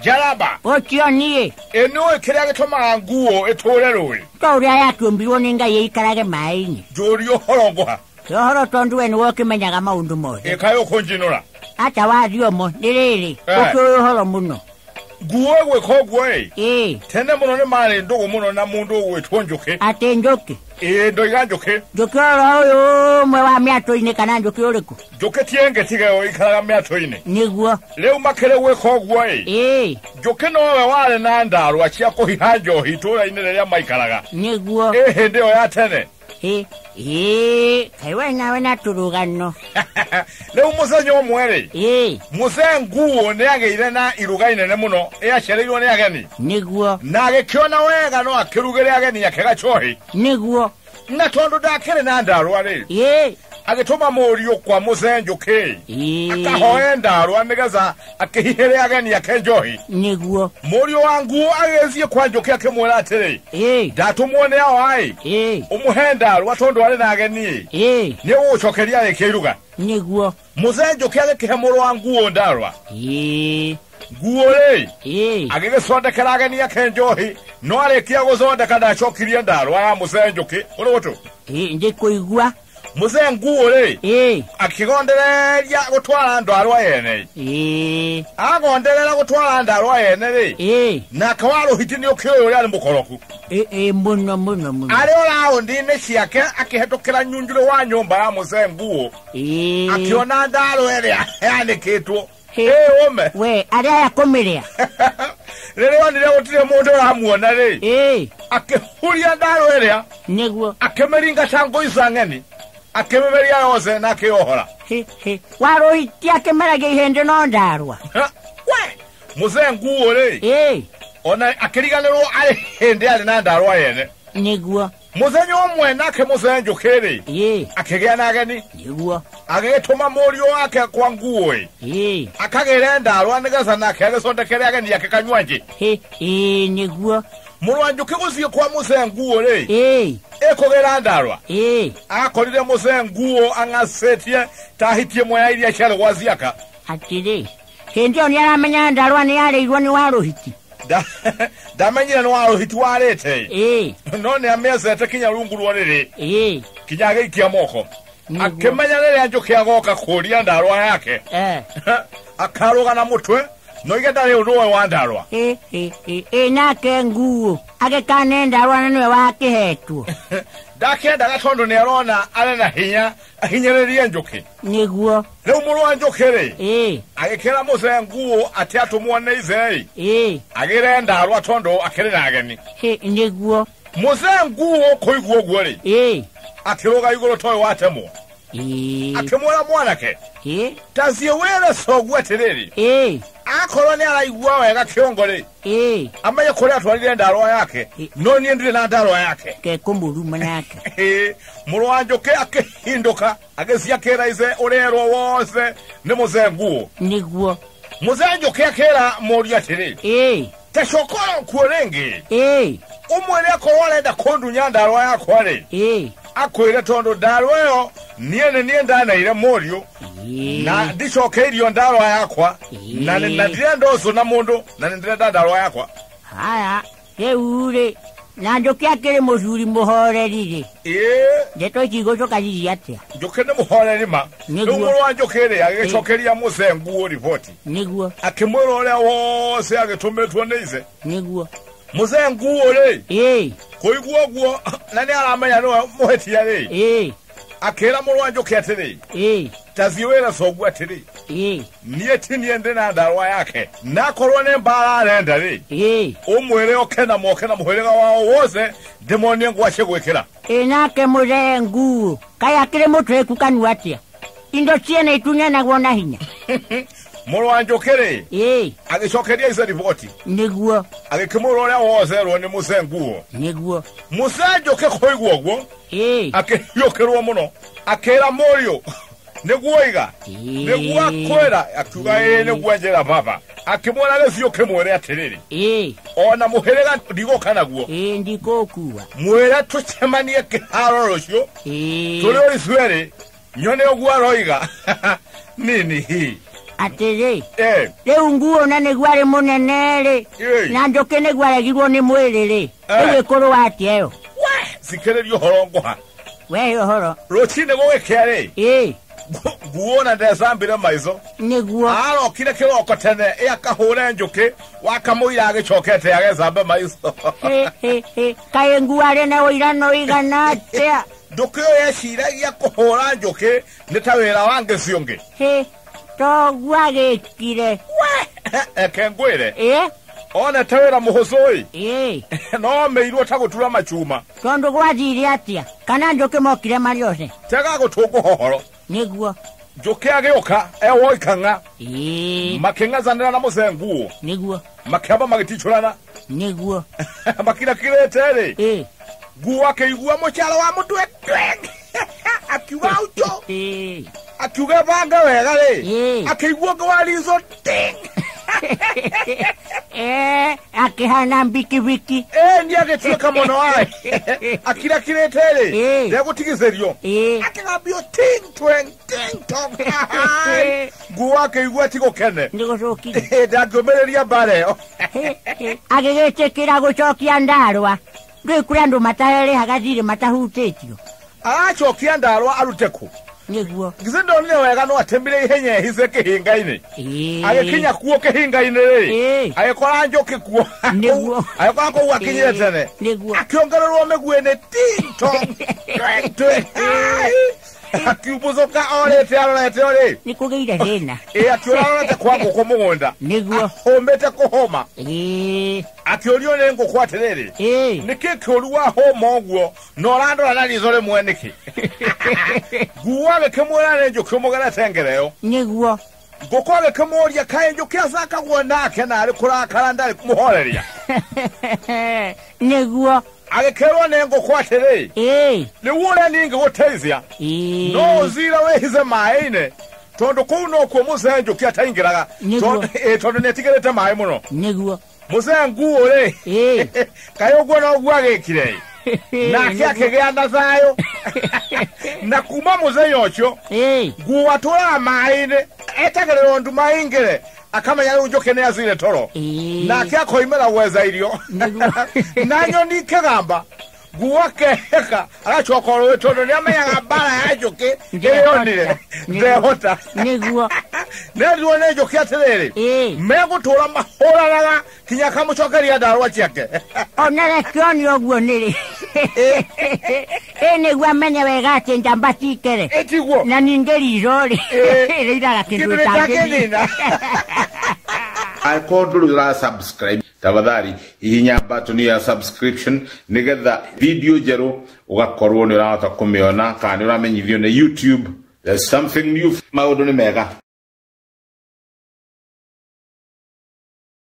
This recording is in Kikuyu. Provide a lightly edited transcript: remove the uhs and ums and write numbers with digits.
Njaramba. Ũcio niĩ. Ĩ nĩũĩ kĩrĩa gĩtũmaga nguo ĩtũre rũĩ? To ũrĩa yakĩũmbirwo nĩ Ngai ĩikarage maĩ-inĩ. Njũrie ũhoro ngũha. Ti ũhoro tondũ we nĩwe ũkĩmenyaga maũndũ mothe. Ĩ kaĩ ũkũnjinũra? Acha wathiomo nĩ rĩrĩ ũkĩũĩ ũhoro mũno. Nguo ĩgwĩka ũguo ĩ? Ĩ. Tene mũno nĩ marĩ ndũgũ mũno na mũndũ ũgwĩtwo njũkĩ. Atĩ njũkĩ? Ĩ ndoiga njũkĩ. Njũkĩ oro ũyũ ũmwe wa mĩatũ-inĩ kana njũkĩ ũrĩkũ? Njũkĩ ti ĩngĩ tiga ĩyo ĩikaraga mĩatũ-inĩ. Nĩguo. Rĩu makĩrĩ gwĩka ũguo ĩ? Ĩ. Njũkĩ nowe warĩ na ndarwa cia kũhiha njohi itũũra-inĩ rĩrĩa maikaraga. Nĩguo. Ĩ hĩndĩ ĩyo ya tene. Ĩ, ĩ, kaĩ we nawe na tũrũgano. Rĩu mũthenya ũmwe rĩ? Ĩ. Mũthee nguo nĩ agĩire na iruga inene mũno ĩacereirwo nĩ ageni. Nĩguo. Na agĩkĩona wega no akĩrugĩre ageni ake gacohi. Nĩguo. Na tondũ ndakĩrĩ na ndarwa rĩ? Ĩ. Agĩtũma mũriũ kwa mũthee njũkĩ. Ĩ. Akahoe ndarwa nĩgetha akĩhihĩre ageni ake njohi. Nĩguo. Mũriũ wa nguo agĩthiĩ kwa njũkĩ akĩmwĩra atĩrĩ. Ĩ. Ndatũmwo nĩ awa ĩ. Ĩ. Ũmũhe ndarwa tondũ arĩ na ageni ĩ. Ĩ. Nĩ ũgũcokeria arĩkia iruga. Nĩguo. Mũthee njũkĩ agĩkĩhe mũrũ wa nguo ndarwa. Ĩ. Nguo rĩ. Ĩ. Agĩgĩthondekera ageni ake njohi no arĩkia gũthondeka ndacokirie ndarwa ya mũthee njũkĩ. Ũrĩ gũtũ? Ĩ, ndĩkũigua. Mũthee nguo rĩ. Ĩ. Akĩgondereria gũtwara ndarwa yene. Ĩ. Agonderera gũtwara ndarwa yene rĩ. Ĩ. Nake wa rũhiti nĩ ũkĩũĩ ũrĩa arĩ mũkoroku. Ĩ, ĩ, mũno mũno mũno. Arĩ o raũndi-inĩ ciake akĩhetũkĩra nyunjurĩ wa nyũmba ya mũthee nguo. Ĩ. Akĩona ndarwa ĩrĩa yanĩkĩtwo. Ĩ. Ĩ ũme. We, arĩa aya kũmĩrĩa. Rĩrĩa onire gũtirĩ mũndũ ũramuona rĩ. Ĩ. Akĩhuria ndarwa ĩrĩa. Nĩguo. Akĩmĩringa ta ngũi cia ng'eni. Akĩmĩmeria yothe na akĩyohora. Hĩ, hĩ. Warũhitia akĩmeragia ihĩndĩ no ndarwa. We, mũthee nguo rĩ. Ĩ. Ona akĩriganĩrwo arĩ hĩndĩ arĩ na ndarwa yene. Nĩguo. Mũthenya ũmwe nake mũthee njũkĩ rĩ. Ĩ. Akĩgĩa na ageni. Nĩguo. Agĩgĩtũma mũriũ wake kwa nguo ĩ. Ĩ. Akagĩre ndarwa nĩgetha nake agĩcondekere ageni ake kanywanjĩ. Hĩ, ĩ, nĩguo. Mũrũ wa njũkĩ gũthiĩ kwa mũthee nguo rĩ. Ĩ. Ĩkũgĩra ndarwa. Ĩ. Akorire mũthee nguo ang'acĩtie ta hiti ĩmwe ya iria ciarĩ gwa ciaka. Atĩrĩ, hĩndĩ ĩyo nĩaramenya ndarwa nĩyarĩirwo nĩ warũhiti. Ndamenyire nĩ warũhiti warĩte. Ĩ. No nĩamĩecete kinya rungu rwa rĩrĩ. Ĩ. Kinya agĩikia moko. Nĩguo. Akĩmenya rĩrĩa njũkĩ agoka kũria ndarwa yake. Akarũga na mũtwe no ige ndarĩ ũndũ ũyũ wa ndarwa. Ĩ, ĩ, ĩ, ĩ, nake nguo agĩkane ndarwa na nĩwe wakĩhetwo. Ndakĩendaga tondũ nĩarona arĩ na hinya ahinyĩrĩrie njũkĩ. Nĩguo. Rĩu mũrũ wa njũkĩ rĩ. Ĩ. Agĩkĩra mũthee nguo atĩ atũmwo nĩ ithe ĩ. Ĩ. Agĩre ndarwa tondũ akĩrĩ na ageni. Hĩ, nĩguo. Mũthee nguo kũigua ũguo rĩ. Ĩ. Akĩrũga igũrũ toĩ watemwo. Ĩ. Akĩmwĩra mwanake. Ĩ. Ta thiĩ wĩre coguo atĩrĩrĩ. Ĩ. Akorwo nĩ araigua wega kĩongo rĩ. Ĩ. Amenye kũrĩa atwarire ndarwa yake. No niĩ ndirĩ na ndarwa yake. Ke kũmũruma nake. Ĩ, mũrũ wa njũkĩ akĩhindũka agĩthiĩ akĩra ithe ũrerwo wothe nĩ mũthee nguo. Nĩguo. Mũthee njũkĩ akĩra mũriũ atĩrĩ. Ĩ. Ta coka kuo rĩngĩ. Ĩ. Ũmwĩre akorwo arenda kũndunya ndarwa yakwa rĩ. Ĩ. Akwĩre tondũ ndarwa ĩyo niĩ nĩ niĩ ndaneire mũriũ. Ĩ. Na ndicokeirio ndarwa yakwa. Ĩ. Na na ndirenda ũcũ na mũndũ na nĩ ndĩrenda ndarwa yakwa. Haya, rĩu rĩ, na njũkĩ akĩrĩ mũcuri mũhoreri rĩ. Ĩ. Ndeto ici igũcoka cici atĩa? Njũkĩ nĩ mũhoreri ma. Nĩguo. Rĩu mũrũ wa njũkĩ rĩ agĩcokeria mũthee nguo riboti. Nĩguo. Akĩmwĩra ũrĩa wothe agĩtũmĩtwo nĩ ithe. Nĩguo. Mũthee nguo rĩ. Ĩ. Kũigua ũguo na nĩ aramenya nĩwe mũhĩtia rĩ. Ĩ. Akĩra mũrũ wa njũkĩ atĩrĩ. Ĩ. Ta thiĩ wĩre coguo atĩrĩ. Ĩ. Niĩ ti niĩ ndĩ na ndarwa yake. Na akorwo nĩ mbara arenda rĩ. Ĩ. Ũmwĩre oke na moke na mũhĩrĩga wao wothe ndĩmonie ngwacĩ gwĩkĩra. Ĩ, nake mũthee nguo kaĩ akĩrĩ mũtweku kanua atĩa? Indo ciene itunyanagwo na hinya. Mũrũ wa njũkĩ rĩ. Ĩ. Agĩcokeria ithe riboti. Nĩguo. Agĩkĩmwĩra ũrĩa wothe erwo nĩ mũthee nguo. Nĩguo. Mũthee njũkĩ kũigua ũguo. Ĩ. Akĩhiũkĩrwo mũno. Akĩra mũriũ nĩguo iga. Ĩ. Nĩguo akwĩra. Akiuga ĩ nĩguo njĩra baba. Akĩmwĩra gĩciũ kĩmwĩre atĩrĩrĩ. Ĩ. Ona mũhĩrĩga ndigũka naguo. Ĩ, ndikũkua. Mwĩre tũcemanie kĩharo rũciũ. Ĩ. Tũrĩ ũrĩ cwerĩ. Nyone ũguo aroiga. Nini hi. Atĩrĩ rĩu nguo na nĩguo arĩ mũnene rĩ na njũkĩ nĩguo aregirwo nĩ mwĩrĩ rĩ rĩu ĩkũrũa atĩa ĩyo? Thikĩrĩria ũhoro ngũha. We ũhoro. Rũcinĩ gũgĩkĩa rĩ nguo na ndecambire maico. Nĩguo. Arokire kĩroko tene akahũre njũkĩ wakamũira agĩcokete agecambe maico. Kaĩ nguo arĩ na ũirano ũigana atĩa? Njũkĩ ĩyo yeciragia kũhũra njũkĩ nĩ ta wĩra wa ngĩci ũngĩ. Toguo agĩkire. Eke ngwĩre. One ta wĩra mũhũthũ ĩ. No mĩirwo ta gũtura machuma. Tondũ gwathire atĩa? Kana njũkĩ mokire marĩ othe? Tega gũtũ ngũhohoro. Nĩguo. Njũkĩ agĩũka ewoikang'a. Makĩng'athanĩra na mũcee nguo. Nĩguo. Makĩamba magĩticũrana. Nĩguo. Makirakirĩte rĩ. Nguo akĩigua mũcaro wa mũtwe tweng. Akiuga aucho. Akiuga banga wega rĩ. Akĩigua ũngĩ wa riitho ting. Akĩhana mbikibiki. Nĩ agĩtuĩka mũno aĩ. Akirakirĩte rĩ. Ndegũtigithĩrio. Akĩgambio ting tweng ting tong. Nguo akĩigua ti gũkene. Nĩgũcũkire. Ndangĩũmĩrĩria mbara ĩyo. Agĩgĩtĩkĩra gũcokia ndarwa. Ndũĩ kũrĩ andũ matarĩhaga thirĩ matahutĩtio. Aracokia ndarwa arute kũ? Nĩguo. Githĩ ndonire wega no atemire ihenya ehice kĩhinga-inĩ. Agĩkinya kuo kĩhinga-inĩ rĩ. Agĩkora njũkĩ kuo. Nĩguo. Agĩkora kũu akinyire tene. Nĩguo. Akĩongererwo mĩguĩ-inĩ ting tong. Akiumbũcũka orĩte arorete o rĩ. Nĩ kũgĩire thĩna. Akĩũra arorete kwa ngũkũ mũgũnda. Nĩguo. Ahũmĩte kũhũma. Akĩũrio nĩ ngũkũ atĩrĩrĩ. Nĩkĩ kĩũru wahũma ũguo na ũrandora na riitho rĩmwe nĩkĩ? Nguo agĩkĩmwĩra nĩ njũkĩ ũmũgerete ngereo. Nĩguo. Ngũkũ agĩkĩmũũria kaĩ njũkĩ acakagwo nake na arĩ kũrakara ndarĩ kũmũhoreria. Nĩguo. Agĩkĩrwo nĩ ngũkũ atĩrĩ. Rĩu ũrĩa niĩ ingĩgũteithia. No ũcire wĩhice maĩ-inĩ tondũ kũu nokuo mũcee njũkĩ ataingĩraga. Tondũ nĩetigĩrĩte maĩ mũno. Nĩguo. Mũcee nguo rĩ. Kaĩ ũguo noguo agĩkire. Nake akĩgĩa na thayũ. Na kuma mũthenya ũcio nguo atũraga maĩ-inĩ etagĩrĩrwo nduma ĩingĩre akamenya rĩu njũkĩ nĩ acire toro. Nake akoimĩra gwetha irio. Na nyoni ikĩgamba nguo akeheka agacoka rũĩ tondũ nĩamenyaga mbara ya njũkĩ ĩyonire ndehota. Nĩguo. Nerirwo nĩ njũkĩ atĩrĩrĩ megũtũra mahũranaga kinya akamũcokeria ndarwa ciake. Ona reke one ũguo nĩrĩ. Nĩguo amenye wega atĩ njamba ti ikere. Ĩtiguo. Na ningĩ riitho rĩ rĩiraga kĩndũ ĩtangĩnina. Angĩkorwo ndũrĩ ũra subscribe tafadhali hihinya button ya subscription nĩgetha video njerũ ũgakorwo nĩ ũrahota kũmĩona kana nĩ ũramenyithio nĩ YouTube. There's something new. Maũndũ nĩ mega.